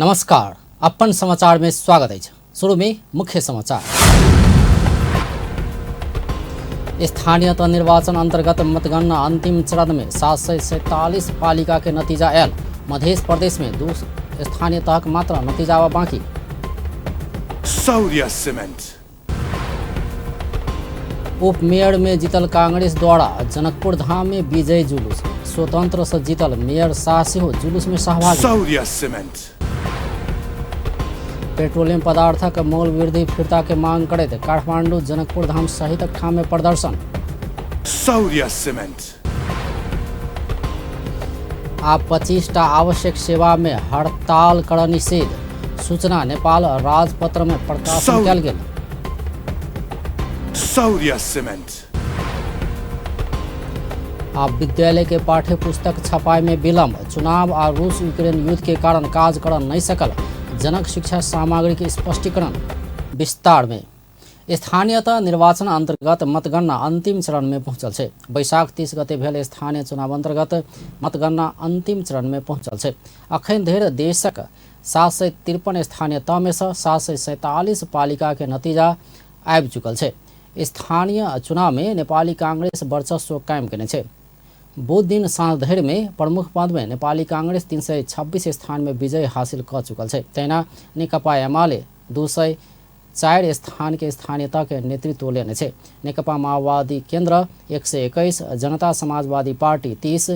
नमस्कार, अपन समाचार में स्वागत अछि। शुरू में मुख्य समाचार। स्थानीय तह निर्वाचन अंतर्गत मतगणना अंतिम चरण में 747 पालिका के नतीजा आयल। मध्य प्रदेश में 2 स्थानीय तहक मात्र नतीजा बाकी। शौर्य सीमेंट। उप मेयर में जीतल कांग्रेस द्वारा जनकपुर धाम में विजय जुलूस। स्वतंत्र से जीतल मेयर शाह सेहो जुलूस में सहभागी। शौर्य सीमेंट। पेट्रोलियम पदार्थक मोल वृद्धि फिर्ता के मांग करैत काठमांडू जनकपुर धाम सहितक ठाम में प्रदर्शन। शौर्य सीमेंट। आब 25टा आवश्यक सेवा में हड़ताल कर निषेध। सूचना नेपाल राजपत्र में प्रकाशन कयल गेल। शौर्य सीमेंट। आब विद्यालय के पाठ्य पुस्तक छपाई में विलंब। चुनाव आ रूस यूक्रेन युद्ध के कारण काज कर नहीं सकल। जनक शिक्षा सामग्री के स्पष्टीकरण। विस्तार में स्थानीय तह निर्वाचन अंतर्गत मतगणना अंतिम चरण में पहुंचल छै। बैशाख 30 गते भेल स्थानीय चुनाव अंतर्गत मतगणना अंतिम चरण में पहुंचल छै। अखन धरि देशक 753 स्थानीय तह में से 747 पालिका के नतीजा आबि चुकल छै। स्थानीय चुनाव में नेपाली कांग्रेस वर्चस्व कायम केने छै। बुध दिन साँझ धरि में प्रमुख पद में नेपाली कांग्रेस 326 स्थान में विजय हासिल क चुकल छै। तहिना नेकपा एमाले 204 स्थान के स्थानीयता के नेतृत्व लेने छै। नेकपा माओवादी केंद्र 121, जनता समाजवादी पार्टी 30,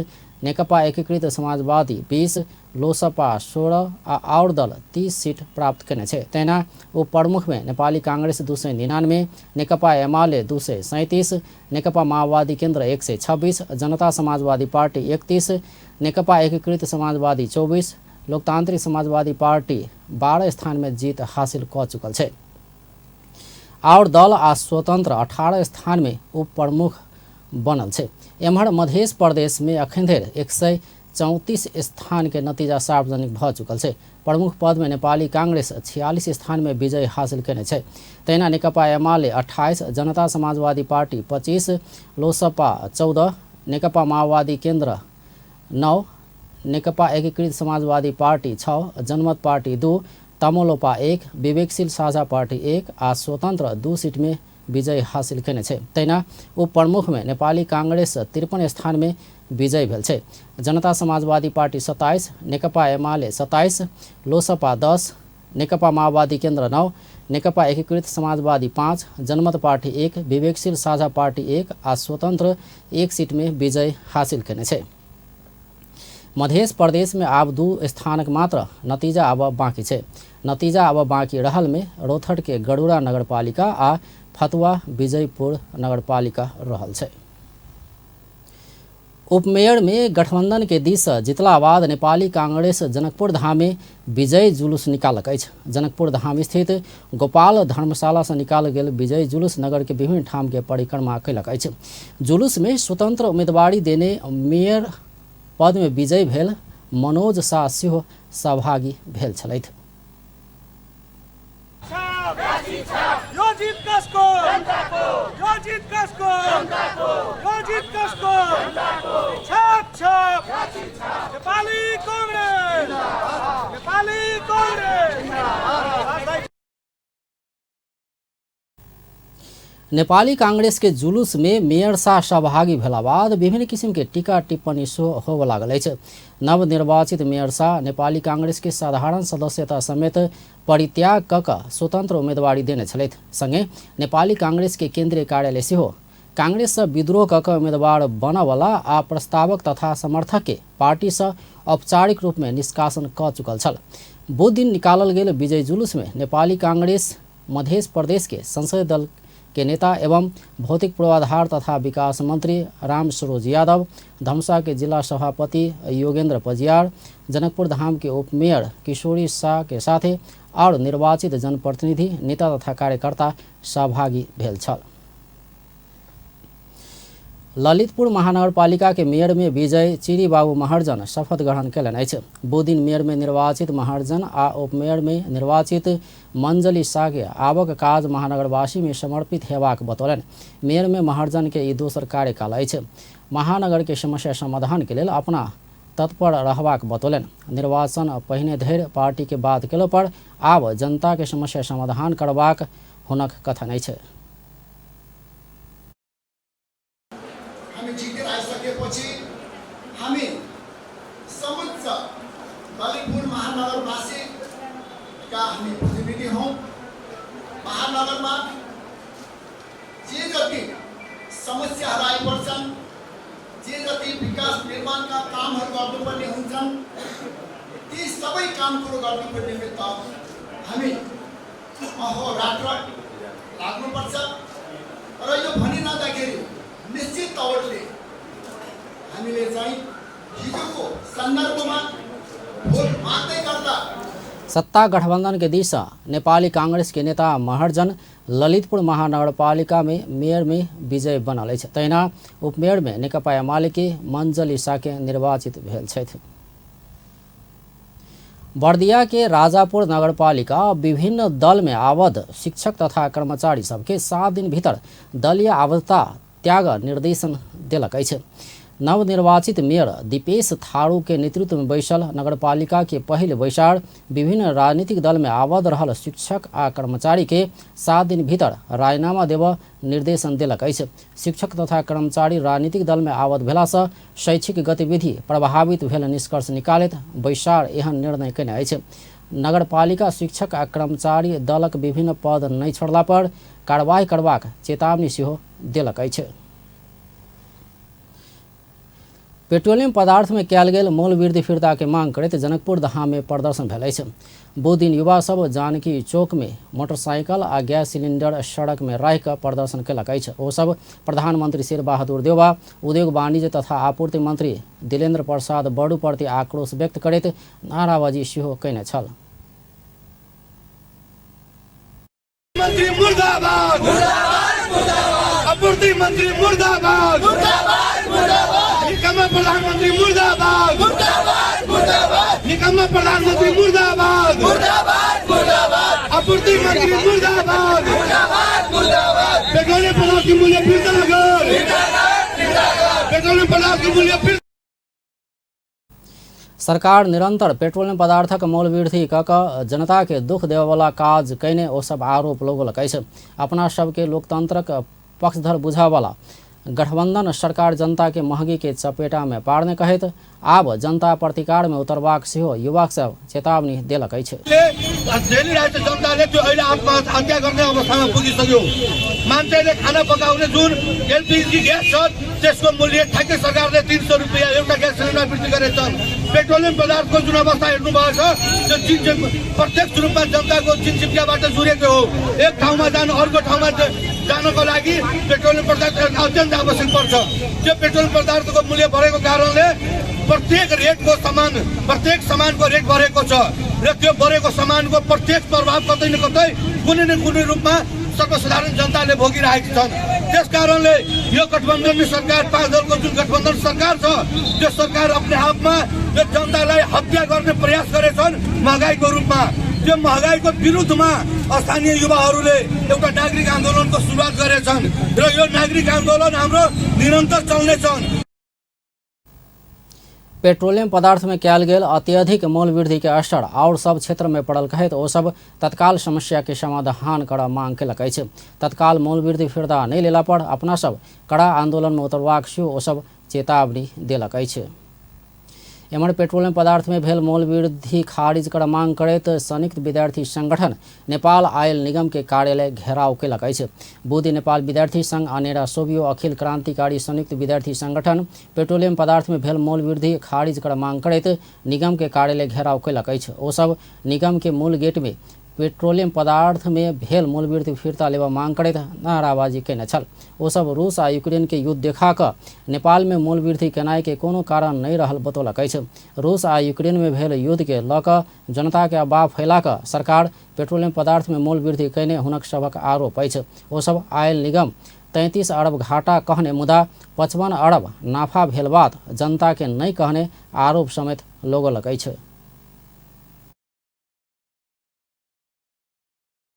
नेकपा एकीकृत समाजवादी 20, लोसपा 16 आ और दल 30 सीट प्राप्त केने छै। तहिना उप प्रमुख में नेपाली कांग्रेस 299, नेकपा एमाले 237, नेकपा माओवादी केंद्र 126, जनता समाजवादी पार्टी 31, नेकपा एकीकृत समाजवादी 24, लोकतांत्रिक समाजवादी पार्टी 12 स्थान में जीत हासिल क चुकल छै। और दल आ स्वतंत्र 18 स्थान में उप प्रमुख बनल छै। एम्हर मध्य प्रदेश में अखन धरि 134 स्थान के नतीजा सार्वजनिक भ चुकल छै। प्रमुख पद में नेपाली कांग्रेस 46 स्थान में विजय हासिल केने छै। तहिना नेकपा एमाले 28, जनता समाजवादी पार्टी 25, लोसपा 14, नेकपा माओवादी केंद्र 9, नेकपा एकीकृत समाजवादी पार्टी 6, जनमत पार्टी 2, तमोलोपा 1, विवेकशील साझा पार्टी 1 आ स्वतंत्र 2 सीट में विजय हासिल केने छै। तहिना उप प्रमुख में नेपाली कांग्रेस 53 स्थान में विजय भेल छै। जनता समाजवादी पार्टी 27, नेकपा एमाले 27, लोसपा 10, नेकपा माओवादी केंद्र 9, नेकपा एकीकृत समाजवादी 5, जनमत पार्टी 1, विवेकशील साझा पार्टी 1 आ स्वतंत्र 1 सीट में विजय हासिल केने छै। मध्य प्रदेश में आब 2 स्थानक मात्र नतीजा आब बाकी छै। नतीजा आब बाकी रहल में रौतहट के गरुड़ा नगरपालिका आ फतुआ विजयपुर नगरपालिका रहल छै। उपमेयर में गठबंधन के दिस जितला बाद नेपाली कांग्रेस जनकपुर धाम में विजय जुलूस निकालक अछि। जनकपुर धाम स्थित गोपाल धर्मशाला से निकाल गेल विजय जुलूस नगर के विभिन्न ठाम के परिक्रमा कयलक अछि। जुलूस में स्वतंत्र उम्मीदवारी देने मेयर पद में विजय भेल मनोज शाह सेहो सहभागी भेल छलथि। यो जित कसको? यो जित कसको? यो जित कसको? छाप छाप। नेपाली कांग्रेस, नेपाली कांग्रेस। नेपाली कांग्रेस के जुलूस में मेयर शाह सहभागी भेला बाद विभिन्न किसिम के टीका टिप्पणी सेहो होबय लागल अछि। नवनिर्वाचित मेयर शाह नेपाली कांग्रेस के साधारण सदस्यता समेत परित्याग क क स्वतंत्र उम्मीदवारी देने छलथि। संगे नेपाली कांग्रेस के केंद्रीय कार्यालय सेहो कांग्रेस से विद्रोह क क उम्मीदवार बनवला आ प्रस्तावक तथा समर्थक के पार्टी से औपचारिक रूप में निष्कासन क चुकल छल। बुध दिन निकालल गेल विजय जुलूस में नेपाली कांग्रेस मध्य प्रदेश के संसदीय दल के नेता एवं भौतिक पूर्वाधार तथा विकास मंत्री राम सरोज यादव, धमसा के जिला सभापति योगेंद्र पजियार, जनकपुर धाम के उपमेयर किशोरी शाह के साथे और निर्वाचित जनप्रतिनिधि, नेता तथा कार्यकर्ता सहभागी भेल छल। ललितपुर महानगरपालिका के मेयर में विजय चिरीबाबू महर्जन शपथ ग्रहण कयलनि अछि। बुध दिन मेयर में निर्वाचित महर्जन आ उपमेयर में निर्वाचित मंजली शाह के आवक काज महानगरवासी में समर्पित हेबाक बतौलनि। मेयर में महर्जन के ई दोसर कार्यकाल अछि। महानगर के समस्या समाधान के लेल अपना तत्पर रहबाक बतौलनि। निर्वाचन पहिने धरि पार्टी के बात केलो पर आब जनता के समस्या समाधान करबाक हुनक कथन अछि। हामी जितेर आइसकेपछि हामी समुच्च ललितपुर महानगरवासीका हामी प्रतिनिधि हौँ। महानगरमा जे जति समस्याहरू आइपर्छन्, जे जति विकास निर्माणका कामहरू गर्नुपर्ने हुन्छन्, ती सबै काम कुरो गर्नुको निमित्त हामी अहोरात्र लाग्नुपर्छ। र यो भनिरहँदाखेरि निश्चित तौरले हामीले चाहिँ हिजोको सन्दर्भमा भोट माग्दै गर्दा सत्ता गठबंधन के दिशा नेपाली कांग्रेस के नेता महर्जन ललितपुर महानगरपालिका में मेयर में विजय बनल अछि। तहिना उपमेयर में नेकपा एमाले के मंजली साके निर्वाचित भेल छथि। बर्दिया के राजापुर नगरपालिका विभिन्न दल में आबद्ध शिक्षक तथा कर्मचारी सबके 7 दिन भीतर दलीय आबद्धता त्याग निर्देशन देलक अछि। नवनिर्वाचित मेयर दीपेश थारू के नेतृत्व में बैसल नगरपालिका के पहिल बैसार विभिन्न राजनीतिक दल में आबद्ध रहल शिक्षक आ कर्मचारी के 7 दिन भीतर राजीनामा देब निर्देशन देलक अछि। शिक्षक तथा कर्मचारी राजनीतिक दल में आबद्ध भेलासँ शैक्षिक गतिविधि प्रभावित भेल निष्कर्ष निकालैत बैसार एहन निर्णय कयने अछि। नगरपालिका शिक्षक आ कर्मचारी दलक विभिन्न पद नहि छोड़ला पर कार्रवाई करबाक चेतावनी सेहो देलक अछि। पेट्रोलियम पदार्थ में कयल गेल मूल्य वृद्धि फिर्ता के मांग करैत जनकपुर धाम में प्रदर्शन भेल अछि। बुध दिन युवा सब जानकी चौक में मोटरसाइकिल आ गैस सिलिंडर सड़क में राखि कऽ प्रदर्शन कयलक अछि। ओ सब प्रधानमंत्री शेरबहादुर देउवा, उद्योग वाणिज्य तथा आपूर्ति मंत्री दिलेन्द्र प्रसाद बडू प्रति आक्रोश व्यक्त करैत नाराबाजी सेहो कयने छल। मंत्री मुर्दाबाद, आपूर्ति मंत्री मुर्दाबाद, निकम्मा प्रधानमंत्री मुर्दाबाद, निकम्मा प्रधानमंत्री मुर्दाबाद, आपूर्ति मंत्री मुर्दाबाद, पेट्रोलियम पदार्थ के मूल्य फिर कर, पेट्रोलियम पदार्थ के मूल्य फिर। सरकार निरंतर पेट्रोलियम पदार्थक मोल वृद्धि क कऽ जनता के दुख देबयवला काज कयने ओ सब आरोप लगौलक अछि। अपना सबके लोकतंत्रक पक्षधर बुझावला गठबंधन सरकार जनता के महंगी के चपेटा में पारने कहैत आब जनता प्रतिकार में उतरबाक सेहो युवक सब चेतावनी देलक अछि। झेलिरहेको जनताले त्यो अहिले आत्महत्या गर्ने अवस्थामा पुगिसक्यो। मान्छेले खाना पकाउने जुन एलपिजी ग्यास छ त्यसको मूल्य ठ्याक्कै सरकारले 300 रुपियाँ एउटा ग्यास सिलिन्डर वृद्धि गरेछन्। पेट्रोलियम पदार्थको जुन अवस्था हेर्नु भएको छ त्यो चिन प्रत्यक्ष रूपमा जनताको चिनचिप्याबाट जुरेको हो। एक ठाउँमा जानु अर्को ठाउँमा जानको लागि पेट्रोलियम पदार्थ अत्यन्त आवश्यक पर्छ। त्यो पेट्रोलियम पदार्थको मूल्य बढेको कारणले प्रत्येक रेटको सामान, प्रत्येक सामानको रेट बढेको छ र त्यो बढेको सामानको प्रत्यक्ष प्रभाव कतै न कतै कुनै न कुनै रूपमा सर्वसाधारण जनताले भोगिरहेका छन्। त्यस कारणले यो गठबन्धन सरकार, 5 दलको जुन गठबन्धन सरकार छ त्यो सरकार अपने आपमा यो जनतालाई हत्या गर्ने प्रयास गरेछन् महँगाईको रूपमा। त्यो महँगाईको विरुद्धमा स्थानीय युवाहरूले एउटा नागरिक आन्दोलनको सुरुवात गरेछन् र यो नागरिक आन्दोलन हाम्रो निरन्तर चल्नेछन्। पेट्रोलियम पदार्थ में कयल गेल अत्यधिक मूल्य वृद्धि के असर और सब क्षेत्र में पड़ल कहैत ओ सब तत्काल समस्या के समाधान कर मांग कयलक अछि। तत्काल मूल्य वृद्धि फिर्ता नहि लेला पर अपना सब कड़ा आंदोलन में उतरबाक सेहो ओ सब चेतावनी देलक अछि। एम्हर पेट्रोलियम पदार्थ में भेल मूल्य वृद्धि खारिज कर मांग करैत संयुक्त विद्यार्थी संगठन नेपाल आयल निगम के कार्यालय घेराव कयलक अछि। बुध नेपाल विद्यार्थी संघ अनेरा सोभियो अखिल क्रांतिकारी संयुक्त विद्यार्थी संगठन पेट्रोलियम पदार्थ में भेल मूल्य वृद्धि खारिज कर मांग करैत निगम के कार्यालय घेराव कयलक अछि। ओ सब निगम के मूल गेट में पेट्रोलियम पदार्थ में भेल मूल्य वृद्धि फिर्ता लेबऽ मांग करैत नाराबाजी कयने छल। ओ सब रूस आ यूक्रेन के युद्ध देखा कऽ नेपाल में मूल्य वृद्धि केनाइ के कोनो कारण नहि रहल बतौलक अछि। रूस आ यूक्रेन में भेल युद्ध के लऽ कऽ जनता के अफवाह फैला कऽ सरकार पेट्रोलियम पदार्थ में मूल्य वृद्धि कयने हुनक सभक आरोप अछि। ओ सब आयल निगम 33 अरब घाटा कहने मुदा 55 अरब नाफा भेल बात जनता के नहि कहने आरोप समेत लगौलक अछि।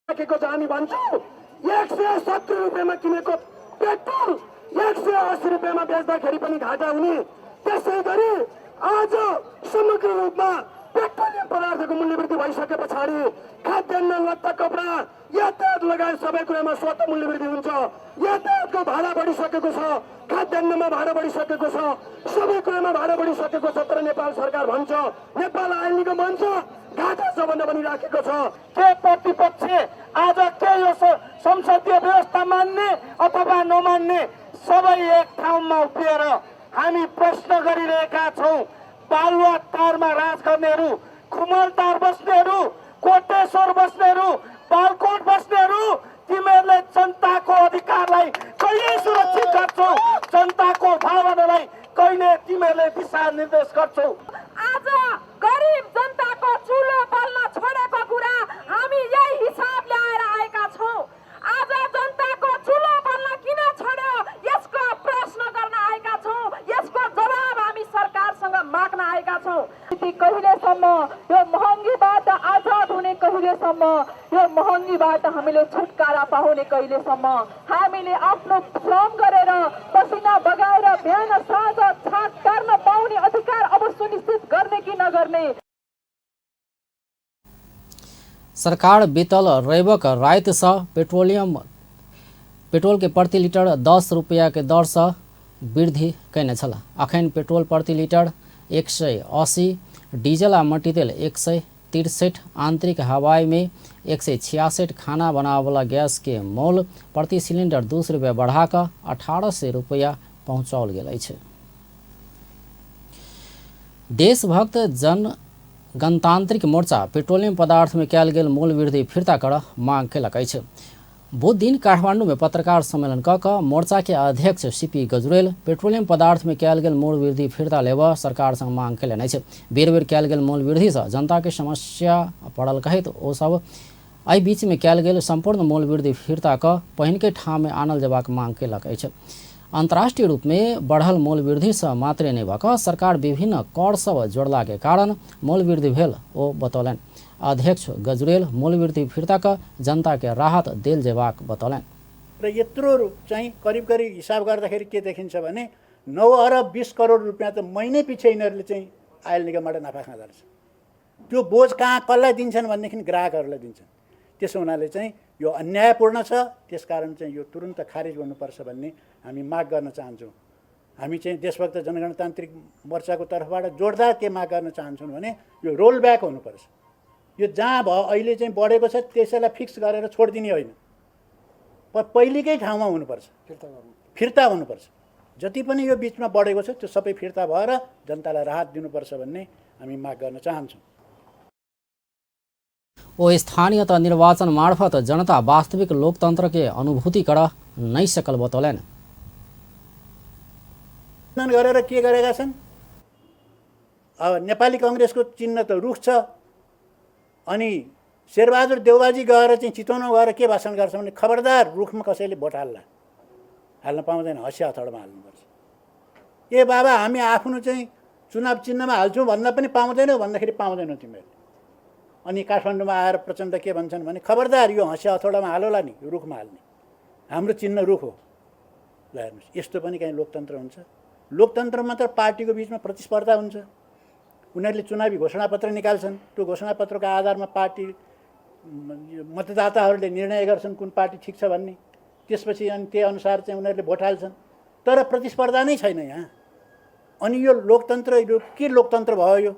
हामी भन्छौँ 170 रुपियाँमा किनेको पेट्रोल 180 रुपियाँमा बेच्दाखेरि पनि घाटा हुने, त्यसै गरी आज समग्र रूपमा पेट्रोलियम पदार्थको मूल्यवृद्धि भइसके पछाडि खाद्यान्न, लत्ता कपडा, यातायात लगायत सबै कुरामा स्वतः मूल्यवृद्धि हुन्छ। यातायातको भाडा बढिसकेको छ, खाद्यान्नमा भाडा बढिसकेको छ, सबै कुरामा भाडा बढिसकेको छ। तर नेपाल सरकार भन्छ, नेपाल आयल निगम भन्छ घाटा छ भनेर भनिराखेको छ। के प्रतिपक्ष आज के यो संसदीय व्यवस्था मान्ने अथवा नमान्ने सबै एक ठाउँमा उभिएर हामी प्रश्न गरिरहेका छौँ। बालुवाटारमा राज गर्नेहरू, खुमलटार बस्नेहरू, कोटेश्वर बस्नेहरू, बालकोट बस्नेहरू, तिमीहरूले जनताको अधिकारलाई कहिले सुरक्षित गर्छौ? जनताको भावनालाई कहिले तिमीहरूले दिशानिर्देश गर्छौ? आज गरिब जनताको चुलो बल्न छोडेको कुरा हामी यही हिसाब ल्याएर आएका छौँ। आज जनताको चुलो बल्न किन छोड्यो, यसको प्रश्न गर्न आएका छौँ। यसको जवाब हामी सरकारसँग माग्न आएका छौँ। कहिलेसम्म यो महँगीबाट आजाद हुने, कहिलेसम्म यो महँगीबाट हामीले छुटकारा पाउने, कहिलेसम्म हामीले आफ्नो श्रम गरेर पसिना बगाएर बिहान साँझ छाक काट्न पाउने अधिकार अब सुनिश्चित गर्ने कि नगर्ने? सरकार बीतल रविक राति से पेट्रोल के प्रति लीटर 10 रुपया के दर से वृद्धि कयने छल। अखन पेट्रोल प्रति लीटर 180, डीजल आ मट्टीतेल 163, आंतरिक हवाई में 166, खाना बनावला गैस के मोल प्रति सिलिंडर 200 रुपया बढ़ाकर 1800 रुपया पहुँचाओल गेल अछि। देशभक्त जन गणतांत्रिक मोर्चा पेट्रोलियम पदार्थ में कयल गेल मूल्य वृद्धि फिर्ता कर मांग कयलक अछि। बुध दिन काठमांडू में पत्रकार सम्मेलन क कऽ मोर्चा के अध्यक्ष सीपी गजुरेल पेट्रोलियम पदार्थ में कयल गेल मूल्य वृद्धि फिर्ता लेबऽ सरकार संग मांग कयलनि अछि। बेर बेर कयल गेल मूल्य वृद्धि सँ जनता के समस्या पड़ल कहैत ओ सब एहि बीच में कयल गेल संपूर्ण मूल्य वृद्धि फिर्ता कऽ पहिनके ठाम में आनल जेबाक मांग कयलक अछि। अंतर्राष्ट्रीय रूप में बढ़ल मूल्य वृद्धि सँ मात्रे नहि भऽ कऽ सरकार विभिन्न कर सब जोड़ला के कारण मूल्य वृद्धि भेल ओ बतौलनि। अध्यक्ष गजुरेल मूल्य वृद्धि फिर्ता कऽ जनता के राहत देल जेबाक बतौलनि। र यत्रो चाहिँ करिब करिब हिसाब गर्दाखेरि के देखिन्छ भने 9 अरब 20 करोड रुपियाँ त महिनै पछि यिनीहरूले चाहिँ आयल निगमबाट नाफा खाँदो रहेछ। त्यो बोझ कहाँ कसलाई दिन्छन् भनेदेखि ग्राहकहरूलाई दिन्छन्। त्यसो हुनाले चाहिँ यो अन्यायपूर्ण छ। त्यसकारण चाहिँ यो तुरुन्त खारेज हुनुपर्छ भन्ने हामी माग गर्न चाहन्छौँ। हामी चाहिँ देशभक्त जनगणतान्त्रिक मोर्चाको तर्फबाट जोरदार के माग गर्न चाहन्छौँ भने यो रोल ब्याक हुनुपर्छ। यो जहाँ भयो अहिले चाहिँ बढेको छ त्यसैलाई फिक्स गरेर छोडिदिने होइन, पहिलेकै ठाउँमा हुनुपर्छ, फिर्ता हुनुपर्छ। जति पनि यो बिचमा बढेको छ त्यो सबै फिर्ता भएर जनतालाई राहत दिनुपर्छ भन्ने हामी माग गर्न चाहन्छौँ। ओ स्थानीय तह निर्वाचन मार्फत जनता वास्तविक लोकतंत्र के अनुभूति कर नहीं सकल बतौलनि। गरेर के गरेका छन्? अब नेपाली कङ्ग्रेसको चिन्ह त रुख छ, अनि शेरबहादुर देउवाजी गएर चाहिँ चितवनमा गएर के भाषण गर्छ भने खबरदार रुखमा कसैले भोट हाल्ला, हाल्न पाउँदैन, हँसिया हथौडामा हाल्नुपर्छ। ए बाबा हामी आफ्नो चाहिँ चुनाव चिन्हमा हाल्छौँ भन्दा पनि पाउँदैनौ भन्दाखेरि पाउँदैनौ तिमीहरूले। अनि काठमाडौँमा आएर प्रचण्ड के भन्छन् भने खबरदार यो हँसिया हथौडामा हालौला नि, यो रुखमा हाल्ने, हाम्रो चिन्ह रुख हो। ल हेर्नुहोस्, यस्तो पनि काहीँ लोकतन्त्र हुन्छ? लोकतन्त्रमा त पार्टीको बिचमा प्रतिस्पर्धा हुन्छ, उनीहरूले चुनावी घोषणापत्र निकाल्छन्, त्यो घोषणापत्रको आधारमा पार्टी मतदाताहरूले निर्णय गर्छन् कुन पार्टी ठिक छ भन्ने, त्यसपछि अनि त्यही अनुसार चाहिँ उनीहरूले भोट हाल्छन्। तर प्रतिस्पर्धा नै छैन यहाँ। अनि यो लोकतन्त्र, यो के लोकतन्त्र भयो यो,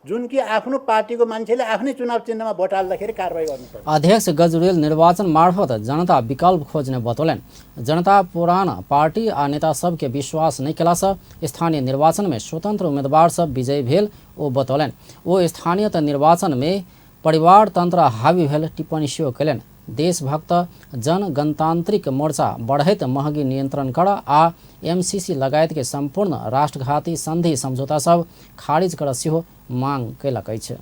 जुन कि आफ्नो पार्टीको मान्छेले आफ्नै चुनाव चिन्हमा भोट हाल्दाखेरि कारवाही गर्नुपर्छ। अध्यक्ष गजुरेल निर्वाचन मार्फत जनता विकल्प खोज्ने बतौलनि। जनता पुराना पार्टी आ नेता सबके विश्वास नहि केलासँ स्थानीय निर्वाचन में स्वतंत्र उम्मीदवार सब विजयी भेल ओ बतौलनि। ओ स्थानीय तह निर्वाचन में परिवार तंत्र हावी भेल टिप्पणी सेहो कयलनि। देशभक्त जन गणतांत्रिक मोर्चा बढ़ैत महगी नियंत्रण कर आ एमसीसी लगायत के संपूर्ण राष्ट्रघाती संधि समझौता सब खारिज कर सेहो मांग कयलक अछि।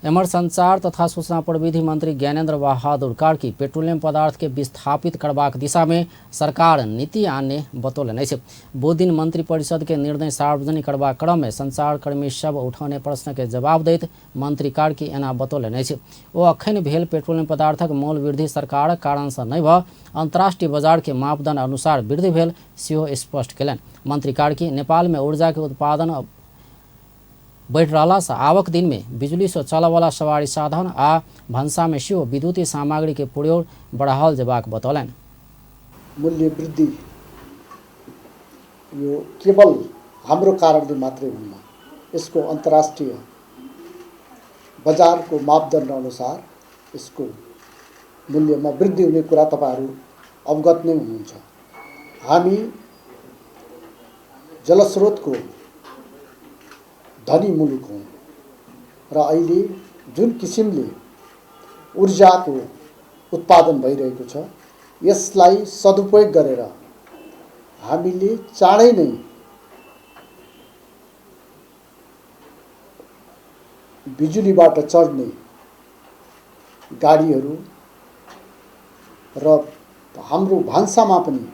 एम्हर संचार तथा सूचना प्रविधि मंत्री ज्ञानेन्द्र बहादुर कार्की पेट्रोलियम पदार्थ के विस्थापित करबाक दिशा में सरकार नीति आने बतौलनि अछि। बुध दिन मंत्री परिषद के निर्णय सार्वजनिक करबाक क्रम में संचारकर्मी सब उठौने प्रश्न के जवाब दैत मंत्री कार्की एना बतौलनि अछि। ओ अखन भेल पेट्रोलियम पदार्थक मोल वृद्धि सरकारक कारण सँ नहि भ अंतर्राष्ट्रीय बाजार के मापदंड अनुसार वृद्धि भेल सेहो स्पष्ट केलनि। मंत्री कार्की नेपाल में ऊर्जा के उत्पादन बढ़ि रहलासँ आवक दिनमे बिजुलीसँ चलयवला सवारी साधन आ भनसामे सेहो विद्युतीय सामग्रीके प्रयोग बढ़ाओल जेबाक बतौलनि। मूल्य वृद्धि यो केवल हाम्रो कारणले मात्रै हुन्न, यसको अन्तर्राष्ट्रिय बजारको मापदण्ड अनुसार यसको मूल्यमा वृद्धि हुने कुरा तपाईहरू अवगत नै हुनुहुन्छ। हामी जलस्रोतको धनी मुलुक हौँ र अहिले जुन किसिमले ऊर्जाको उत्पादन भइरहेको छ यसलाई सदुपयोग गरेर हामीले चाँडै नै बिजुलीबाट चढ्ने गाडीहरू र हाम्रो भान्सामा पनि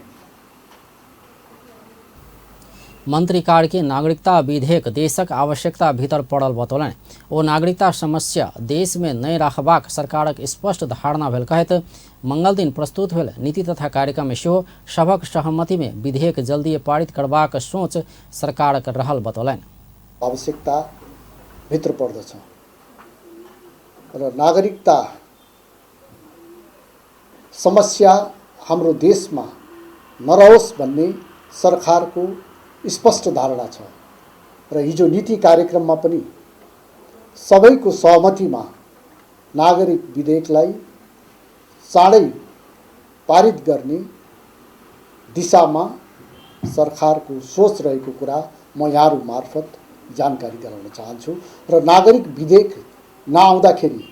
मंत्री कार्की नागरिकता विधेयक देशक आवश्यकता भीतर पड़ल बतौलनि। ओ नागरिकता समस्या देश में नहि राखबाक सरकारक स्पष्ट धारणा भेल कहैत मंगल दिन प्रस्तुत भेल नीति तथा कार्यक्रम में सेहो सभक सहमति में विधेयक जल्दी पारित करबाक सोच सरकारक रहल बतौलनि। आवश्यकता भित्र पर्दछ र नागरिकता समस्या हाम्रो देशमा नरहोस् भन्ने सरकारको स्पष्ट धारणा छ र हिजो नीति कार्यक्रममा पनि सबैको सहमतिमा नागरिक विधेयकलाई चाँडै पारित गर्ने दिशामा सरकारको सोच रहेको कुरा म यहाँहरू मार्फत जानकारी गराउन चाहन्छु र नागरिक विधेयक नआउँदाखेरि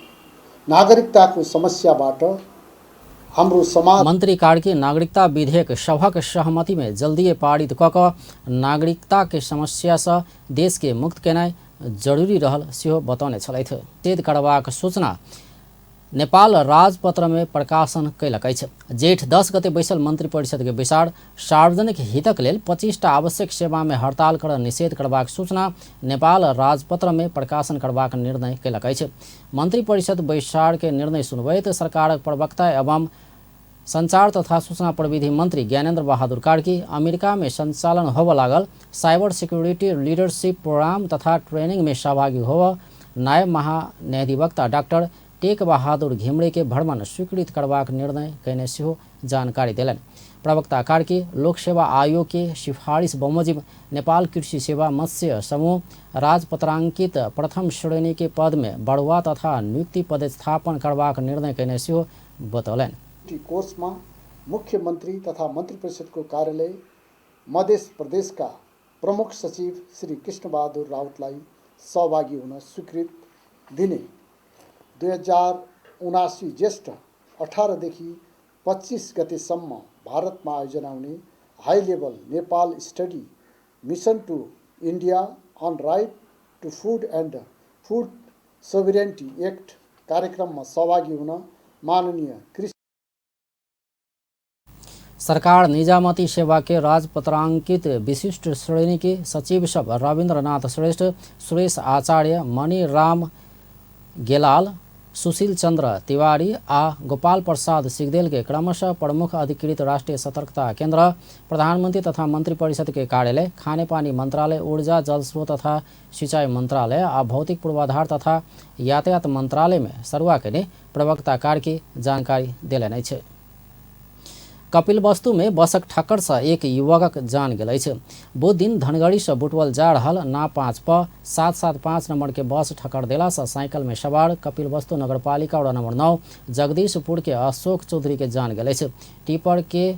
नागरिकताको समस्याबाट हाम्रो समाज। मंत्री कार्की नागरिकता विधेयक सभक सहमति में जल्दी पारित क क नागरिकता के समस्या से देश के मुक्त केनाइ जरूरी रहल सेहो बतौने छलथि। निषेध करबाक सूचना नेपाल राजपत्र में प्रकाशन कयलक अछि। जेठ 10 गते बैसल मंत्री परिषद के बैसार सार्वजनिक हितक लेल 25टा आवश्यक सेवा में हड़ताल कर निषेध करबाक सूचना नेपाल राजपत्र में प्रकाशन करबाक निर्णय कयलक अछि। मंत्री परिषद बैसार के निर्णय सुनबैत सरकारक प्रवक्ता एवं संचार तथा सूचना प्रविधि मंत्री ज्ञानेन्द्र बहादुर कार्की अमेरिका में संचालन होबय लागल साइबर सिक्योरिटी लीडरशिप प्रोग्राम तथा ट्रेनिंग में सहभागी होबय नायब महान्यायाधिवक्ता डाक्टर टेक बहादुर घिमरे के भ्रमण स्वीकृत करबाक निर्णय कयने सेहो जानकारी देलनि। प्रवक्ता कार्की लोक सेवा आयोग के सिफारिश बमोजिम नेपाल कृषि सेवा मत्स्य समूह राजपत्रांकित प्रथम श्रेणी के पद में बढ़ुआ तथा नियुक्ति पदस्थापन करबाक निर्णय कयने सेहो बतौलनि। कोर्समा मुख्यमन्त्री तथा मन्त्री परिषदको कार्यालय मध्य प्रदेशका प्रमुख सचिव श्री कृष्णबहादुर राउतलाई सहभागी हुन स्वीकृत दिने 2079 ज्येष्ठ 18 देखि 25 गतेसम्म भारतमा आयोजना हुने high level Nepal study mission to India on right to food and food sovereignty act कार्यक्रममा सहभागी हुन माननीय कृषि सरकार निजामती सेवा के राजपत्रांकित विशिष्ट श्रेणी के सचिव सब रविन्द्रनाथ श्रेष्ठ, सुरेश आचार्य, मणिराम गेलाल, सुशील चंद्र तिवारी आ गोपाल प्रसाद सिगदेल के क्रमशः प्रमुख अधिकृत राष्ट्रीय सतर्कता केंद्र, प्रधानमंत्री तथा मंत्री परिषद के कार्यालय, खानेपानी मंत्रालय, ऊर्जा जलस्रोत तथा सिंचाई मंत्रालय आ भौतिक पूर्वाधार तथा यातायात मंत्रालय में सरुआ के प्रवक्ता कार्की जानकारी देलनि अछि। कपिलवस्तु में बसक ठक्कर से एक युवकक जान गेल अछि। बुध दिन धनगढ़ी से बुटवल जा रहल ना 5 प 775 नंबर के बस ठक्कर देला से साइकिल में सवार कपिलवस्तु नगरपालिका वार्ड नंबर 9 जगदीशपुर के अशोक चौधरी के जान गेल अछि। टिपर के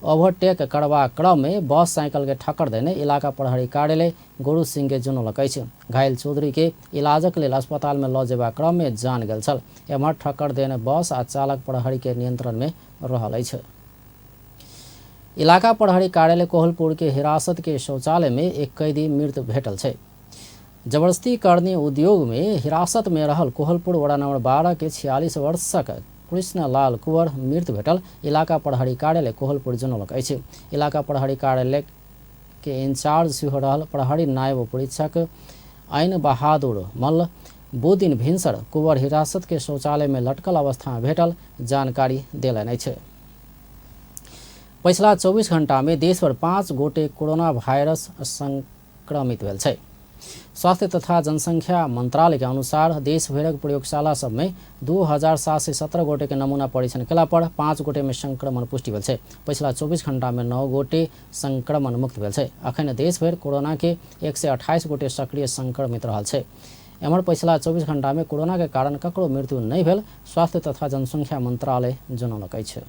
ओवरटेक करबा क्रम में बस साइकिल के ठक्कर देने इलाका प्रहरी कार्यालय गुरु सिंह के जनौलक अछि। घायल चौधरी के इलाजक लेल अस्पताल में ल जेबा क्रम में जान गेल छल। एम्हर ठक्कर देने बस आ चालक प्रहरी के नियंत्रण में रहल अछि। इलाका प्रहरी कार्यालय कोहलपुर के हिरासत के शौचालय में एक कैदी मृत भेटल छै। जबरदस्ती करनी उद्योग में हिरासत में रहल कोहलपुर वडा नंबर 12 के 46 वर्षक कृष्णलाल कुंवर मृत भेटल इलाका प्रहरी कार्यालय कोहलपुर जनौलक अछि। इलाका प्रहरी कार्यालय के इंचार्ज सेहो रहल प्रहरी नायब परीक्षक ऐन बहादुर मल्ल बुधदिन भिनसर कुंवर हिरासत के शौचालय में लटकल अवस्था में भेटल जानकारी देलनि अछि। पछिला 24 घंटा में देशभर 5 गोटे कोरोना वायरस संक्रमित भेल छै। स्वास्थ्य तथा जनसंख्या मंत्रालय के अनुसार देशभरिक प्रयोगशाला सब में 2717 गोटे के नमूना परीक्षण केला पर 5 गोटे में संक्रमण पुष्टि भेल छै। पछिला 24 घंटा में 9 गोटे संक्रमण मुक्त भेल छै। अखन देशभरि कोरोना के 128 गोटे सक्रिय संक्रमित रहल छै। एम्हर पछिला 24 घंटा में कोरोना के कारण ककरो मृत्यु नहि भेल स्वास्थ्य तथा जनसंख्या मंत्रालय जनौलक अछि।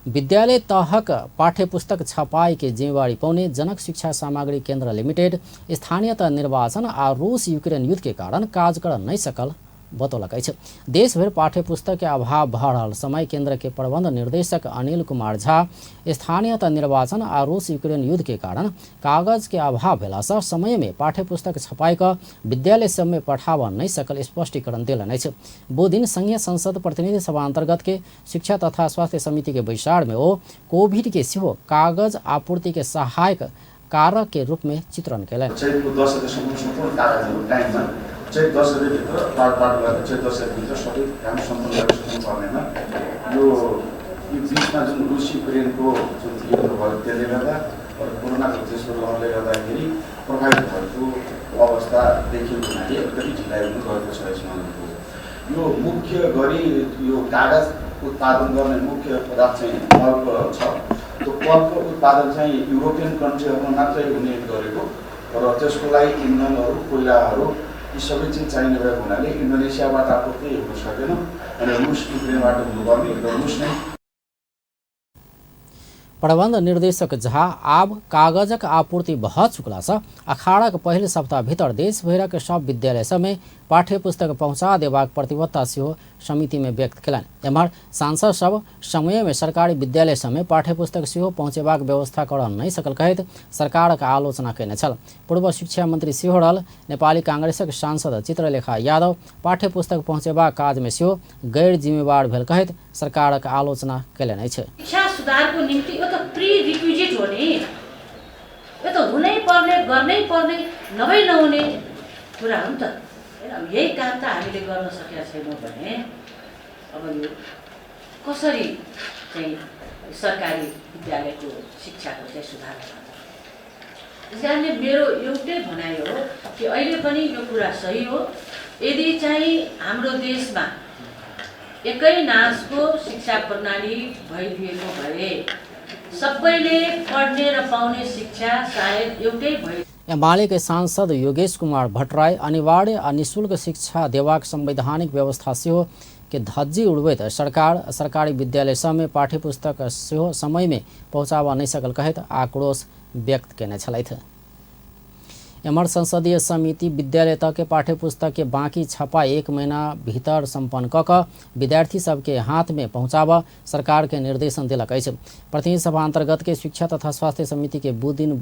विद्यालय तहक पाठ्यपुस्तक छपाई के जिम्मेवारी पौने जनक शिक्षा सामग्री केंद्र लिमिटेड स्थानीय तह निर्वाचन आ रूस यूक्रेन युद्ध के कारण काज कर नहीं सकल बतौलक अछि। देशभरि पाठ्यपुस्तक के अभाव भऽ रहल समय केंद्र के प्रबंध निर्देशक अनिल कुमार झा स्थानीय तह निर्वाचन आ रूस यूक्रेन युद्ध के कारण कागज के अभाव भेलासँ समय में पाठ्यपुस्तक छपाई कऽ विद्यालय सब में पठाबऽ नहीं सकल स्पष्टीकरण देलनि अछि। बुधदिन संघीय संसद प्रतिनिधि सभा अंतर्गत के शिक्षा तथा स्वास्थ्य समिति के बैसार में ओ कोविड के सेहो कागज आपूर्ति के सहायक कारक के रूप में चित्रण कयलनि। चैतको 10 गतेसम्म सम्पूर्ण कागजहरू टाइममा चैत 10 गतेभित्र पाठ गरेर चैत 10 गतेभित्र सबै काम सम्पन्न गरिसक्नु पर्नेमा यो बिचमा जुन रुस युक्रेनको जुन युद्ध भयो त्यसले गर्दा र कोरोनाको तेस्रो लहरले गर्दाखेरि प्रभावित भएको अवस्था देखिएको हुनाले अलिकति ढिलाइ हुन गएको छ। यसमा यो मुख्य गरी यो कागज उत्पादन गर्ने मुख्य पदार्थ चाहिँ पल्प छ। त्यो पल्पको उत्पादन चाहिँ युरोपियन कन्ट्रीहरूमा मात्रै हुने गरेको र त्यसको लागि इन्धनहरू कोइलाहरू यी सबै चिज चाहिने भएको हुनाले इन्डोनेसियाबाट आपूर्ति हुन सकेन अनि रुस युक्रेनबाट हुनुपर्ने र रुस नै। प्रबंध निर्देशक झा आब कागजक आपूर्ति भऽ चुकलासँ अखाड़ाक पहिल सप्ताह भीतर देशभरिक सब विद्यालय सबमे पाठ्यपुस्तक पहुँचा देबाक प्रतिबद्धता सेहो समिति में व्यक्त कयलनि। एम्हर सांसद सब समय में सरकारी विद्यालय सबमे पाठ्यपुस्तक सेहो पहुँचेबाक व्यवस्था करऽ नहि सकल कहैत सरकारक आलोचना कयने छल। पूर्व शिक्षा मंत्री सेहो रहल नेपाली कांग्रेसक सांसद चित्रलेखा यादव पाठ्यपुस्तक पहुँचेबाक काज में सेहो गैर जिम्मेवार भेल कहैत सरकारक आलोचना कयलनि अछि। शिक्षा सुधारको निम्ति यो त प्री रिक्विजिट हो नि, यो त हुनै पर्ने गर्नै पर्ने नभई नहुने कुरा हो नि त। यही काम त हामीले गर्न सकेका छैनौँ भने अब यो कसरी चाहिँ सरकारी विद्यालयको शिक्षाको चाहिँ सुधार होला? त्यस कारणले मेरो एउटै भनाइ हो कि अहिले पनि यो कुरा सही हो, यदि चाहिँ हाम्रो देशमा एकै नाचको शिक्षा प्रणाली भइदिएको भए सबैले पढ्ने र पाउने शिक्षा सायद एउटै भए। एमाले के सांसद योगेश कुमार भट्टराई अनिवार्य आ निःशुल्क शिक्षा देबाक संवैधानिक व्यवस्था सेहो के धज्जी उड़बैत सरकार सरकारी विद्यालय सबमे पाठ्यपुस्तक सेहो समय में पहुँचाबऽ नहि सकल कहैत आक्रोश व्यक्त कयने छलथि। एम्हर संसदीय समिति विद्यालय तह के पाठ्यपुस्तक के बाँकी छपाई 1 महीना भीतर सम्पन्न कऽ कऽ विद्यार्थी सबके हाथ में पहुँचाबऽ सरकार के निर्देशन देलक अछि। प्रतिनिधि सभा अंतर्गत के शिक्षा तथा स्वास्थ्य समिति के बुधदिन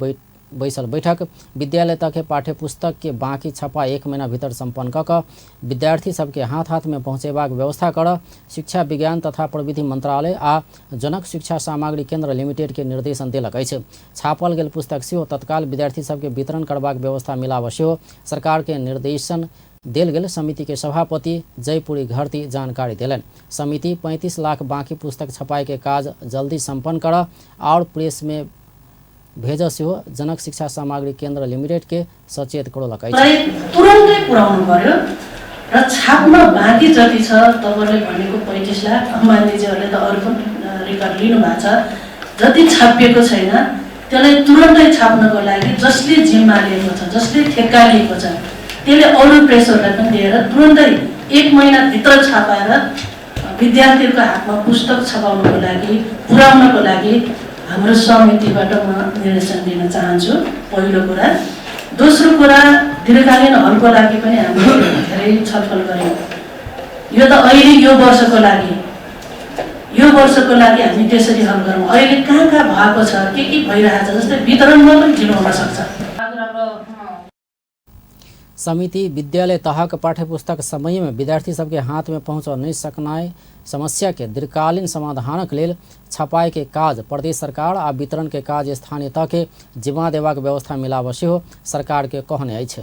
बैसल बैठक विद्यालय तक के पाठ्यपुस्तक के बाँकी छपाई 1 महीना भीतर सम्पन्न कऽ कऽ विद्यार्थी सबके हाथ हाथ में पहुँचेबाक व्यवस्था कर शिक्षा विज्ञान तथा प्रविधि मंत्रालय आ जनक शिक्षा सामग्री केंद्र लिमिटेड के निर्देशन देलक अछि। छापल गेल पुस्तक सेहो तत्काल विद्यार्थी सबके वितरण करबाक व्यवस्था मिलाबऽ सेहो सरकार के निर्देशन देल गेल समिति के सभापति जयपुरी घरती जानकारी देलनि। समिति 35 लाख बाँकी पुस्तक छपाई के काज जल्दी सम्पन्न कर और प्रेस में भेज सेहो जनक शिक्षा सामग्री केन्द्र लिमिटेड के सचेत करौलक अछि। तुरन्तै पुर्याउनु पर्यो र छाप्न बाँकी जति छ तपाईँले भनेको 35 लाख मान्यज्यूहरूले त अरू पनि रेकर्ड लिनु भएको छ, जति छापिएको छैन त्यसलाई तुरन्तै छाप्नको लागि जसले जिम्मा लिएको छ, जसले ठेक्का लिएको छ त्यसले अरू प्रेसहरूलाई पनि दिएर तुरन्तै 1 महिनाभित्र छापाएर विद्यार्थीहरूको हातमा पुस्तक छपाउनको लागि पुर्याउनको लागि हाम्रो समितिबाट म निर्देशन दिन चाहन्छु। पहिलो कुरा। दोस्रो कुरा, दीर्घकालीन हलको लागि पनि हामीले धेरै छलफल गऱ्यौँ। यो त अहिले यो वर्षको लागि हामी त्यसरी हल गरौँ। अहिले कहाँ कहाँ भएको छ, के भइरहेछ, जस्तै वितरणमा पनि ढिलो हुन सक्छ। समिति विद्यालय तहक पाठ्यपुस्तक समय में विद्यार्थी सबके हाथ में पहुँच नहीं सकनाय समस्या के दीर्घकालीन समाधानक लेल छपाई के काज प्रदेश सरकार आ वितरण के काज स्थानीय तह के जिम्मा देबाक व्यवस्था मिलाब सेहो सरकार के कहने अछि।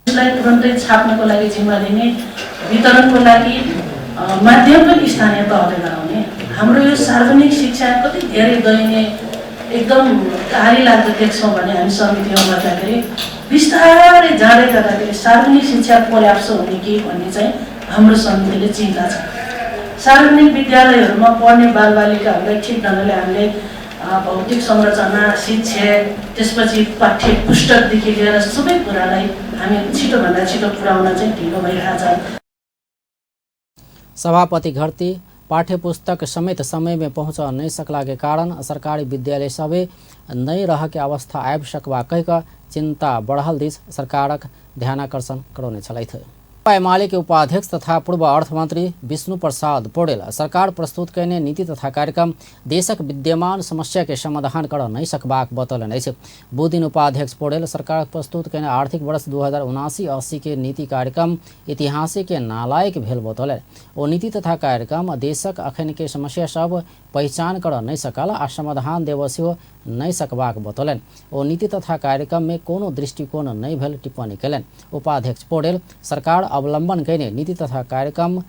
तुरन्तै छाप्नको लागि जिम्मा लिने, वितरणको लागि माध्यम पनि स्थानीय तहले गराउने। हाम्रो यो सार्वजनिक शिक्षा कति धेरै दयनीय एकदम कारी लाग्दो देख्छौँ भने हामी समितिमा बस्दाखेरि बिस्तारै जाँदै गर्दाखेरि सार्वजनिक शिक्षा कोल्याप्स हुने कि भन्ने चाहिँ हाम्रो समितिले चिन्ता छ। सार्वजनिक विद्यालयहरूमा पढ्ने बालबालिकाहरूलाई ठिक ढङ्गले हामीले भौतिक संरचना, शिक्षक, त्यसपछि पाठ्य पुस्तकदेखि लिएर सबै कुरालाई हामी छिटोभन्दा छिटो पुर्याउन चाहिँ ढिलो भइरहेको छ। सभापति घरती पाठ्यपुस्तक समेत समय में पहुँच नहीं सकला के कारण सरकारी विद्यालय सबै नहीं रह के अवस्था आबि सकबा कहि कऽ चिंता बढ़ल दिस सरकारक ध्यानाकर्षण करौने छलथि। एमाले के उपाध्यक्ष तथा पूर्व अर्थमंत्री विष्णु प्रसाद पौडेल सरकार प्रस्तुत कयने नीति तथा कार्यक्रम देशक विद्यमान समस्या के समाधान कर नहीं सकबाक बतौलनि अछि। बुधदिन उपाध्यक्ष पौडेल सरकार प्रस्तुत कयने आर्थिक वर्ष 2079-80 के नीति कार्यक्रम ऐतिहासिक के नालायक भेल बतौलनि। ओ नीति तथा कार्यक्रम देशक अखन के समस्या सब पहिचान कर नहीं सकल आ समाधान देब सेहो नहीं सकबाक बतौलनि। ओ नीति तथा कार्यक्रम में कोनो दृष्टिकोण नहीं भेल टिप्पणी कयलनि। उपाध्यक्ष पौडेल सरकार अवलंबन कयने नीति तथा कार्यक्रम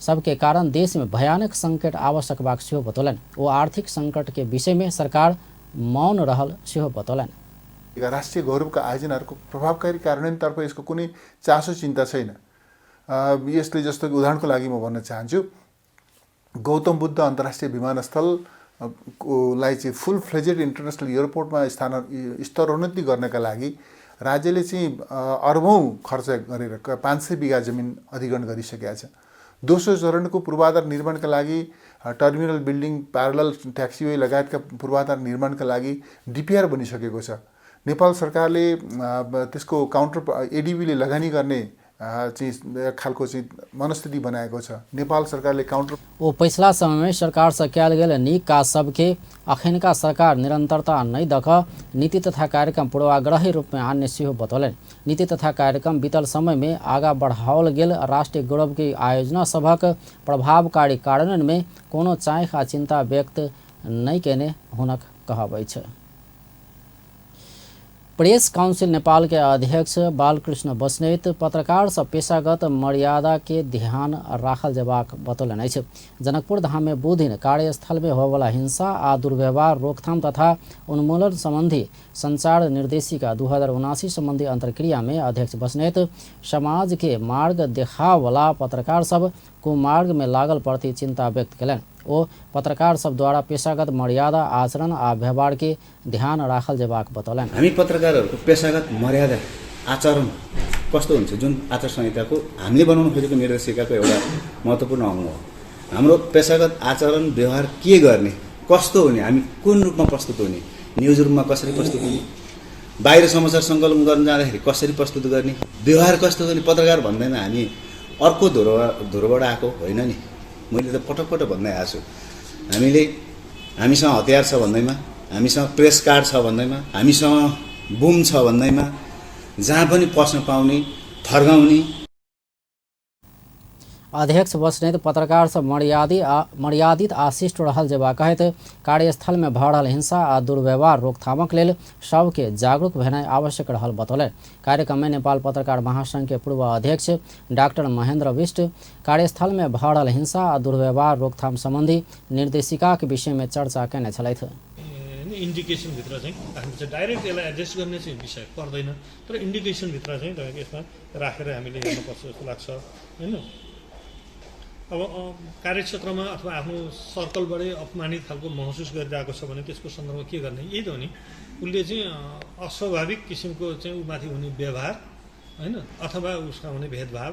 सबके कारण देश में भयानक संकट आबि सकबाक सेहो बतौलनि। ओ आर्थिक संकट के विषय में सरकार मौन रहल सेहो बतौलनि। राष्ट्रिय गौरवका आयोजनाहरूको प्रभावकारी कार्यान्वयनतर्फ यसको कुनै चासो चिन्ता छैन। यसले जस्तो उदाहरणको लागि म भन्न चाहन्छु, गौतम बुद्ध अन्तर्राष्ट्रिय विमानस्थल लाई चाहिँ फुल फ्लेजेड इन्टरनेसनल एयरपोर्टमा स्तरोन्नति गर्नका लागि राज्यले चाहिँ अरबौँ खर्च गरेर 500 बिघा जमिन अधिग्रहण गरिसकेको छ। दोस्रो चरणको पूर्वाधार निर्माणका लागि टर्मिनल बिल्डिङ, प्यारलल ट्याक्सीवे लगायतका पूर्वाधार निर्माणका लागि डिपिआर बनिसकेको छ। नेपाल सरकारले त्यसको काउन्टर एडिबीले लगानी गर्ने चाहिँ खालको चाहिँ मनस्थिति बनाएको छ। नेपाल सरकारले काउन्टर ओ पिछला समय में सरकार से कयल गेल नीक काज सबके अखनका सरकार निरंतरता नहीं दख नीति तथा कार्यक्रम पूर्वाग्रही रूप में आन्य सेहो बतौलनि। नीति तथा कार्यक्रम बीतल समय में आगा बढ़ाओल गेल राष्ट्रीय गौरव के आयोजना सभक प्रभावकारी कार्यान्वयन में कोनो चाँख आ चिंता व्यक्त नहीं केने हुनक कहब अछि। प्रेस काउंसिल नेपाल के अध्यक्ष बालकृष्ण बस्नेत पत्रकार सब पेशागत मर्यादा के ध्यान राखल जेबाक बतौलनि अछि। जनकपुर धाम में बुधदिन कार्यस्थल में होबयवला हिंसा आ दुर्व्यवहार रोकथाम तथा उन्मूलन संबंधी संचार निर्देशिका 2079 संबंधी अंतर्क्रिया में अध्यक्ष बस्नेत समाज के मार्ग देखावला पत्रकार सब कुमार्ग में लागल प्रति चिंता व्यक्त कयलनि। ओ पत्रकार सब द्वारा पेशागत मर्यादा, आचरण आ व्यवहार के ध्यान राखल जेबाक बतौलनि। हामी पत्रकारहरूको पेशागत मर्यादा आचरण कस्तो हुन्छ, जुन आचार संहिताको हामीले बनाउन खोजेको निर्देशिकाको एउटा महत्त्वपूर्ण अङ्ग हो। हाम्रो पेशागत आचरण व्यवहार के गर्ने, कस्तो हुने, हामी कुन रूपमा प्रस्तुत हुने, न्युज रुममा कसरी प्रस्तुत हुने, बाहिर समाचार सङ्कलन गर्न जाँदाखेरि कसरी प्रस्तुत गर्ने, व्यवहार कस्तो गर्ने। पत्रकार भन्दैमा हामी अर्को धुरोबाट आएको होइन नि। मैले त पटक पटक भन्दै आएको छु, हामीले हामीसँग हतियार छ भन्दैमा, हामीसँग प्रेस कार्ड छ भन्दैमा, हामीसँग बुम छ भन्दैमा जहाँ पनि पस्न पाउने, थर्गाउने। अध्यक्ष बस्नेत पत्रकार सब मर्यादित आ शिष्ट रहल जेबा कहैत कार्यस्थल में भऽ रहल हिंसा आ दुर्व्यवहार रोकथामक लेल सबके जागरूक भेनाइ आवश्यक रहल बतौलनि। कार्यक्रम में नेपाल पत्रकार महासंघ के पूर्व अध्यक्ष डाक्टर महेंद्र विष्ट कार्यस्थल में भऽ रहल हिंसा आ दुर्व्यवहार रोकथाम संबंधी निर्देशिका के विषय में चर्चा केने छलथि। इन्डिकेसनभित्र चाहिँ हामी चाहिँ डाइरेक्ट यसलाई एडजस्ट गर्ने चाहिँ विषय पर्दैन, तर इन्डिकेसनभित्र चाहिँ तपाईँको यसमा राखेर हामीले हेर्नुपर्छ जस्तो लाग्छ होइन। अब कार्यक्षेत्रमा अथवा आफ्नो सर्कलबाटै अपमानित खालको महसुस गरिरहेको छ भने त्यसको सन्दर्भमा के गर्ने, यही त हो नि। उसले चाहिँ अस्वाभाविक किसिमको चाहिँ ऊमाथि हुने व्यवहार होइन, अथवा उसमा हुने भेदभाव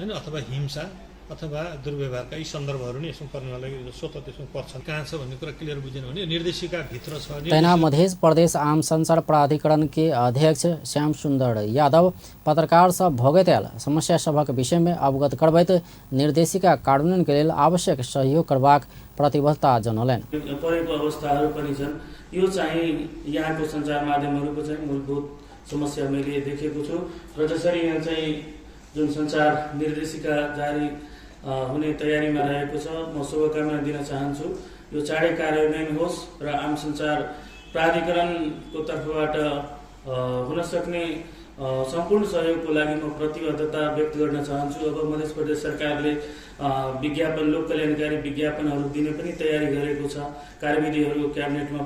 होइन, अथवा हिंसा अथवा दुर्व्यवहारका यी सन्दर्भहरू नै यसमा पर्नेवाला स्वतः त्यसमा पर्छन्। कहाँ छ भन्ने कुरा क्लियर बुझेन भने निर्देशिका भित्र छ। तहिना मध्य प्रदेश आम संचार प्राधिकरण के अध्यक्ष श्याम सुंदर यादव पत्रकार सब भोगैत आयल समस्या सभक विषय में अवगत करबैत निर्देशिका कार्यान्वयन के लेल आवश्यक सहयोग करबाक प्रतिबद्धता जनौलनि। परेको अवस्थाहरू पनि छन्। यो चाहिँ यहाँको सञ्चार माध्यमहरूको चाहिँ मूलभूत समस्या मैले देखेको छु। र जसरी यहाँ चाहिँ जुन सञ्चार निर्देशिका जारी हुने तयारीमा रहेको छ, म शुभकामना दिन चाहन्छु यो चाँडै कार्यान्वयन होस् र आम सञ्चार प्राधिकरणको तर्फबाट हुन सक्ने सम्पूर्ण सहयोगको लागि म प्रतिबद्धता व्यक्त गर्न चाहन्छु। अब मध्य प्रदेश सरकारले विज्ञापन, लोक कल्याणकारी विज्ञापनहरू दिने पनि तयारी गरेको छ, कार्यविधिहरू क्याबिनेटमा।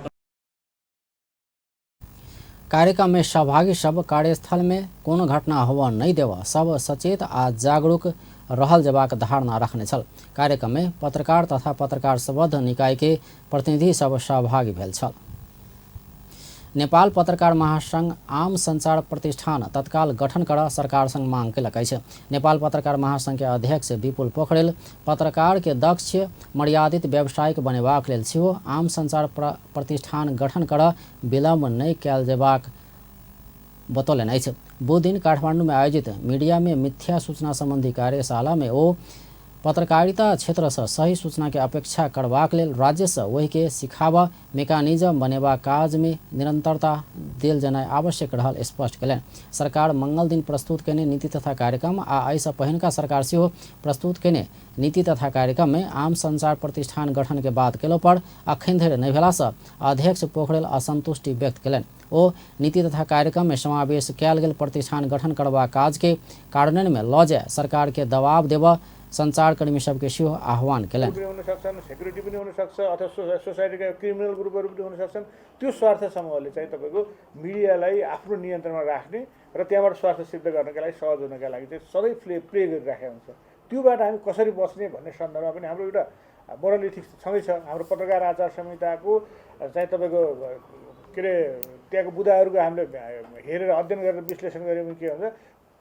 कार्यक्रम में सहभागी सब कार्यस्थल में कोनो घटना होबऽ नहि देबऽ सब सचेत आ जागरूक रहल जेबाक धारणा रखने छल। कार्यक्रम में पत्रकार तथा पत्रकार सम्बद्ध निकाय के प्रतिनिधि सब सहभागी भेल छल। नेपाल पत्रकार महासंघ आम संचार प्रतिष्ठान तत्काल गठन कर सरकार संग मांग केलक अछि। नेपाल पत्रकार महासंघ के अध्यक्ष विपुल पोखरेल पत्रकार के दक्ष मर्यादित व्यावसायिक बनेबाक लेल सेहो आम संचार प्रतिष्ठान गठन कर विलम्ब नहि कयल जेबाक बतौलनि अछि। बुध दिन काठमांडू में आयोजित मीडिया में मिथ्या सूचना संबंधी कार्यशाला में ओ पत्रकारिता क्षेत्र से सही सूचना के अपेक्षा करबाक लेल राज्य से वही के सिखाबऽ मेकानिज्म बनेबाक काज में निरंतरता देल जेनाइ आवश्यक रहल स्पष्ट कयलनि। सरकार मंगल दिन प्रस्तुत कयने नीति तथा कार्यक्रम आ एहिसँ पहिनका सरकार सेहो प्रस्तुत कयने नीति तथा कार्यक्रम में आम संचार प्रतिष्ठान गठन के बात केलो पर अखन धरि नहि भेलासँ अध्यक्ष पोखरेल असंतुष्टि व्यक्त कयलनि। ओ नीति तथा कार्यक्रम में समावेश कयल गेल प्रतिष्ठान गठन करबाक काज के कार्यान्वयन में लऽ जाय सरकार के दबाव देबऽ संचारकर्मी सबके सेहो आह्वान केलनि। हुन सक्छन्, सेक्युरिटी पनि हुन सक्छ अथवा सोसाइटीका क्रिमिनल ग्रुपहरू पनि हुन सक्छन्। त्यो स्वार्थ समूहले चाहिँ तपाईको मिडियालाई आफ्नो नियन्त्रणमा राख्ने र त्यहाँबाट स्वार्थ सिद्ध गर्नका लागि सहज हुनका लागि चाहिँ सधैँ प्ले गरिराखेको हुन्छ। त्योबाट हामी कसरी बस्ने भन्ने सन्दर्भमा पनि हाम्रो एउटा मोरल इथिक्स छँदैछ। हाम्रो पत्रकार आचार संहिताको चाहिँ तपाईँको के अरे त्यहाँको बुदाहरूको हामीले हेरेर अध्ययन गरेर विश्लेषण गऱ्यो भने के हुन्छ,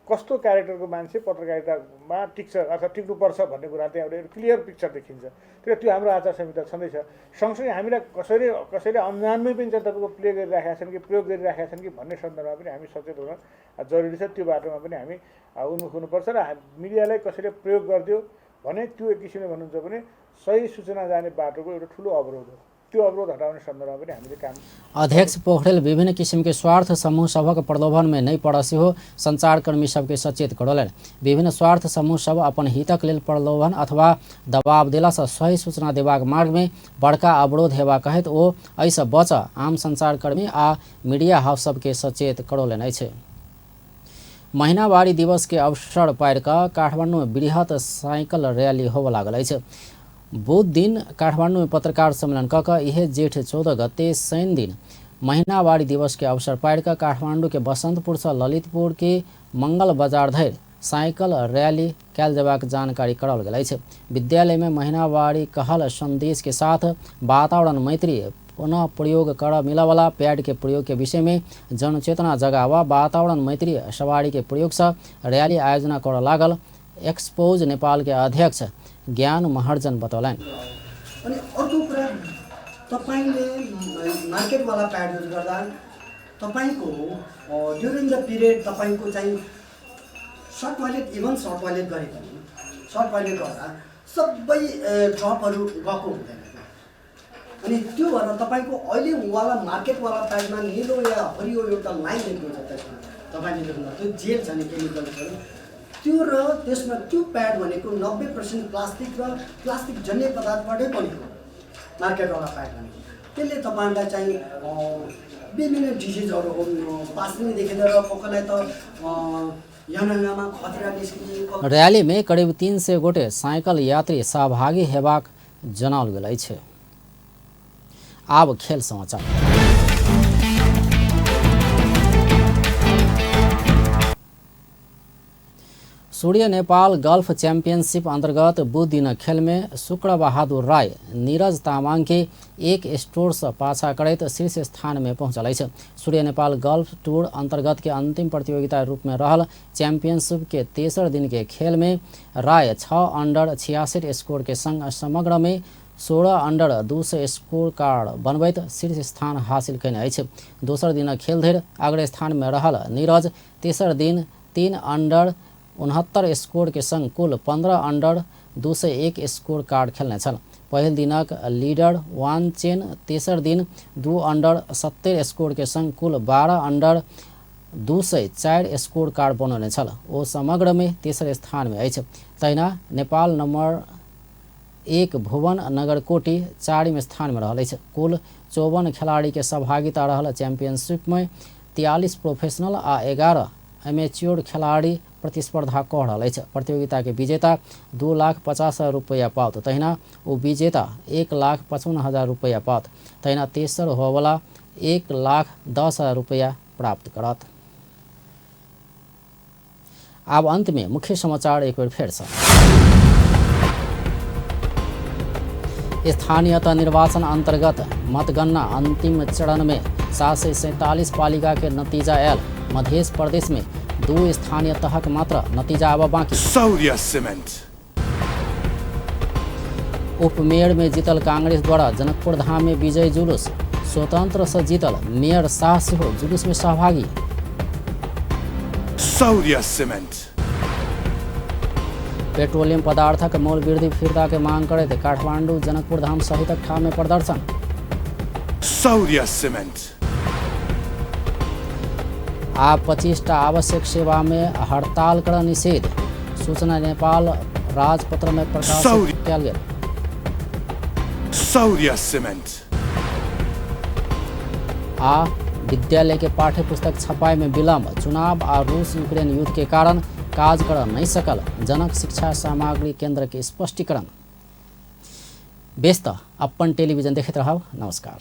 कस्तो क्यारेक्टरको मान्छे पत्रकारितामा टिक्छ अथवा टिक्नुपर्छ भन्ने कुरा त्यहाँ एउटा क्लियर पिक्चर देखिन्छ। त्यो त्यो हाम्रो आचार संहिता छँदैछ। सँगसँगै हामीलाई कसैले कसैले अन्जानमै पनि चाहिँ तपाईँको प्ले गरिराखेका छन् कि प्रयोग गरिराखेका छन् कि भन्ने सन्दर्भमा पनि हामी सचेत हुन जरुरी छ। त्यो बाटोमा पनि हामी उन्मुख हुनुपर्छ र मिडियालाई कसैले प्रयोग गरिदियो भने त्यो एक किसिमले भन्नुहुन्छ भने सही सूचना जाने बाटोको एउटा ठुलो अवरोध हो। त्यो अवरोध हटाउने सन्दर्भमा पनि हामीले काम। अध्यक्ष पोखरेल विभिन्न किसिम के स्वार्थ समूह सभक प्रलोभन में नहीं पड़ सेहो संचारकर्मी सबके सचेत करौलनि। विभिन्न स्वार्थ समूह सब अपन हितक लेल प्रलोभन अथवा दबाव देला से सही सूचना देबाक मार्ग में बड़का अवरोध हेबा कहैत ओ एहिसँ बच आम संचारकर्मी आ मीडिया हाउस सबके सचेत करौलनि अछि। महिनावारी दिवस के अवसर पारि कऽ काठमांडू में बृहत साइकिल रैली होबऽ लागल अछि। बुध दिन काठमांडू में पत्रकार सम्मेलन कऽ कऽ इहे जेठ 14 गते शनि दिन महिनावारी दिवस के अवसर पारि कऽ काठमांडू के बसंतपुर से ललितपुर के मंगल बाजार धरि साइकिल रैली कयल जेबाक जानकारी कराओल गेल अछि। विद्यालय में महिनावारी कहल संदेश के साथ वातावरण मैत्री पुनः प्रयोग कर मिलऽवाला पैड के प्रयोग के विषय में जनचेतना जगावा वातावरण मैत्री सवारी के प्रयोग से रैली आयोजना करऽ लागल एक्सपोज नेपाल के अध्यक्ष ज्ञान महर्जन बतौलनि। अनि अर्को कुरा, तपाईले मार्केटवाला प्याड युज गर्दा तपाईको ड्युरिङ the period तपाईको चाहिँ short toilet, even short toilet गरे पनि सर्ट टोयलेट गर्दा सबै ड्रपहरू गएको हुँदैन। अनि त्यो भएर तपाईँको अहिले वाला मार्केटवाला प्याडमा निलो या हरियो एउटा लाइन देख्नुहुन्छ, त्यसमा तपाईँले देख्नु त्यो जेल छ नि, केमिकल्सहरू त्यो, र त्यसमा त्यो प्याड भनेको 90% प्लास्टिक र प्लास्टिक जन्य पदार्थबाटै बनेको मार्केटवाला प्याड भनेको। त्यसले तपाईँलाई चाहिँ विभिन्न डिजिजहरू बाँच्नेदेखि लिएर कसैलाई त यौनाङ्गमा खतरा निस्किने। रैली में करीब 300 गोटे साइकिल यात्री सहभागी हेबाक जनाओल गेल अछि। आब खेल समाचार। सूर्य नेपाल गल्फ चैंपियनशिप अंतर्गत बुध दिन खेल में शुक्र बहादुर राय नीरज तामाङ के एक स्ट्रोक से पाछा करैत शीर्ष स्थान में पहुंचल अछि। सूर्य नेपाल गल्फ टूर अंतर्गत के अंतिम प्रतियोगिता रूप में रहल चैंपियनशिप के तेसर दिन के खेल में राय 6 अंडर 66 स्कोर के संग समग्र में 16 अंडर 200 स्कोर कार्ड बनबैत शीर्ष स्थान हासिल कयने अछि। दोसर दिन खेल धरि अग्र स्थान में रहल नीरज तेसर दिन 3 अंडर 69 स्कोर के संग कुल 15 अंडर 201 स्कोर कार्ड खेलने छल। पहिल दिनक लीडर वान चेन तेसर दिन 2 अंडर 70 स्कोर के संग कुल 12 अंडर 204 स्कोर कार्ड बनौने छल। ओ समग्रमे तेसर स्थानमे अछि। तहिना नेपाल नम्बर 1 भुवन नगरकोटी 4 स्थानमे रहल अछि। कुल 54 खेलाड़ीके सहभागिता रहल चैंपियनशिपमे 43 प्रोफेशनल आ 11 एमेच्योर खेलाड़ी प्रतिस्पर्धा कऽ रहल अछि। प्रतियोगिता के विजेता 2,50,000 रुपैआ पाओत, तहिना ओ विजेता 1,55,000 रुपैआ पाओत, तहिना तेसर होवला 1,10,000 रुपैआ प्राप्त करत। आब अंत में मुख्य समाचार एक बेर फेर से। स्थानीय तह निर्वाचन अंतर्गत मतगणना अंतिम चरण में 747 पालिका के नतीजा आयल। मध्य प्रदेश में 2 स्थानीय तहक मात्र नतीजा आब बाकी। शौर्य सीमेंट उपमेयर में जीतल कांग्रेस द्वारा जनकपुर धाम में विजय जुलूस। स्वतंत्र से जीतल मेयर शाह सेहो जुलूस में सहभागी। शौर्य सीमेंट पेट्रोलियम पदार्थक मूल्य वृद्धि फिर्ता के मांग करैत काठमांडू जनकपुर धाम सहितक ठाम में प्रदर्शन। शौर्य सीमेंट आब 25टा आवश्यक सेवा में हड़ताल कर निषेध। सूचना नेपाल राजपत्र में प्रकाशित कयल गेल। शौर्य सीमेंट आ विद्यालय के पाठ्य पुस्तक छपाई में विलंब। चुनाव आ रूस यूक्रेन युद्ध के कारण काज कर नहीं सकल जनक शिक्षा सामग्री केंद्र के स्पष्टीकरण। बेस त अपन टेलीविजन देखैत रहब। नमस्कार।